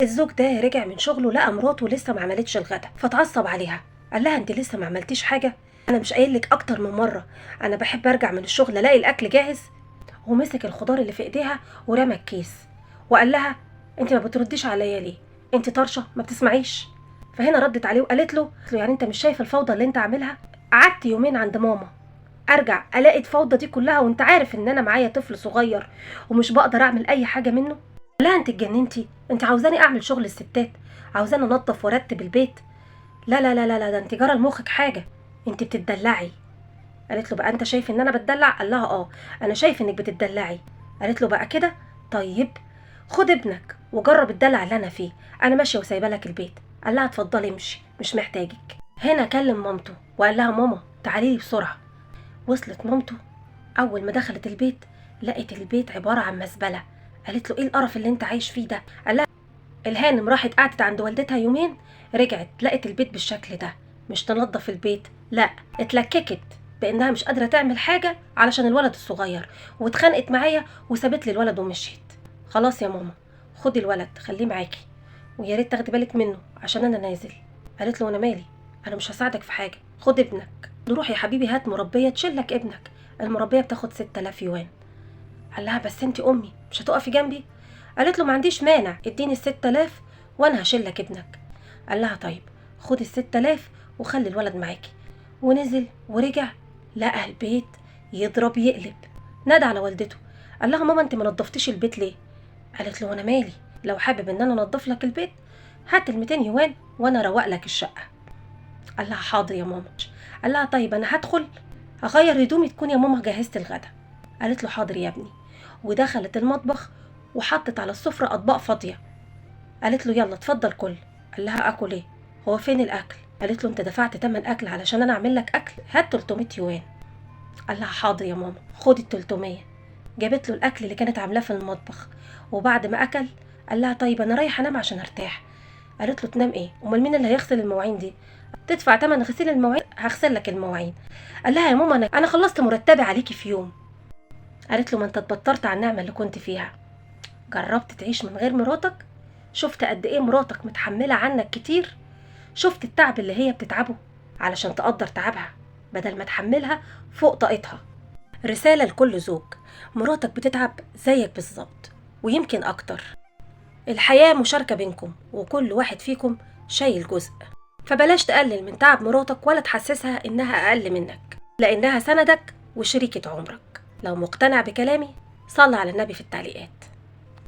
الزوج ده رجع من شغله لقى مراته لسه ما عملتش الغدا، فتعصب عليها، قال لها انت لسه ما عملتيش حاجة؟ انا مش قايل لك اكتر من مرة انا بحب ارجع من الشغل الاقي الاكل جاهز؟ ومسك الخضار اللي في ايديها ورمى الكيس وقال لها انت ما بترديش عليا ليه؟ انت طرشه ما بتسمعيش. فهنا ردت عليه وقالت له يعني انت مش شايف الفوضى اللي انت عاملها؟ قعدت يومين عند ماما ارجع الاقي الفوضى دي كلها، وانت عارف ان انا معايا طفل صغير ومش بقدر اعمل اي حاجة منه. لا انت اتجننتي، انت عاوزاني اعمل شغل الستات، عاوزاني انظف وارتب البيت؟ لا لا لا لا، ده انت جرى لمخك حاجة، انت بتدلعي. قالت له بقى انت شايف ان انا بتدلع؟ قال لها اه انا شايف انك بتدلعي. قالت له بقى كده؟ طيب خد ابنك وجرب الدلع اللي انا فيه، انا ماشية وسايبه لك البيت. قال لها اتفضلي امشي مش محتاجك. هنا كلم مامته وقال لها ماما تعالي لي بسرعة. وصلت مامته، اول ما دخلت البيت لقت البيت عبارة عن مزبلة. قالت له ايه القرف اللي انت عايش فيه ده؟ قال لها الهانم راحت قعدت عند والدتها يومين، رجعت لقت البيت بالشكل ده، مش تنظف البيت، لا اتلككت بانها مش قادرة تعمل حاجة علشان الولد الصغير، واتخانقت معايا وسابت لي الولد ومشيت. خلاص يا ماما خدي الولد خليه معاكي ويا ريت تاخدي بالك منه عشان انا نازل. قالت له انا مالي، انا مش هساعدك في حاجة، خد ابنك. روح يا حبيبي هات مربيه تشيلك ابنك، المربيه بتاخد 6000 يوان. قال لها بس انت امي مش هتقفي جنبي؟ قالت له ما عنديش مانع، اديني 6000 وانا هشيلك ابنك. قال لها طيب خدي 6000 وخلي الولد معاكي. ونزل ورجع لقى البيت يضرب يقلب. نادى على والدته قال لها ماما انت ما نظفتيش البيت ليه؟ قالت له انا مالي، لو حابب ان انا انضف لك البيت هات ال 200 يوان وانا اروق لك الشقة. قال لها حاضر يا ماما. قال لها طيب انا هدخل اغير هدومي تكون يا ماما جهزت الغدا. قالت له حاضر يا ابني. ودخلت المطبخ وحطت على السفرة اطباق فاضية. قالت له يلا اتفضل كل. قال لها اكل ايه؟ هو فين الاكل؟ قالت له انت دفعت تمن اكل علشان انا اعمل لك اكل، هات 300 يوان. قال لها حاضر يا ماما خدي ال 300. جابت له الاكل اللي كانت عاملاه في المطبخ. وبعد ما اكل قال لها طيب انا رايحة انام عشان ارتاح. قالت له تنام ايه؟ امال مين اللي هيغسل المواعين دي؟ تدفع تمن غسيل المواعين هغسل لك المواعين. قال لها يا ماما انا خلصت مرتبي عليكي في يوم. قالت له ما انت اتبطرت على النعمة اللي كنت فيها، جربت تعيش من غير مراتك؟ شفت قد ايه مراتك متحملة عنك كتير؟ شفت التعب اللي هي بتتعبه علشان تقدر تعبها بدل ما تحملها فوق طاقتها. رسالة لكل زوج، مراتك بتتعب زيك بالظبط ويمكن اكتر. الحياة مشاركة بينكم وكل واحد فيكم شايل جزء، فبلاش تقلل من تعب مراتك ولا تحسسها انها اقل منك، لانها سندك وشريكة عمرك. لو مقتنع بكلامي صلي على النبي في التعليقات.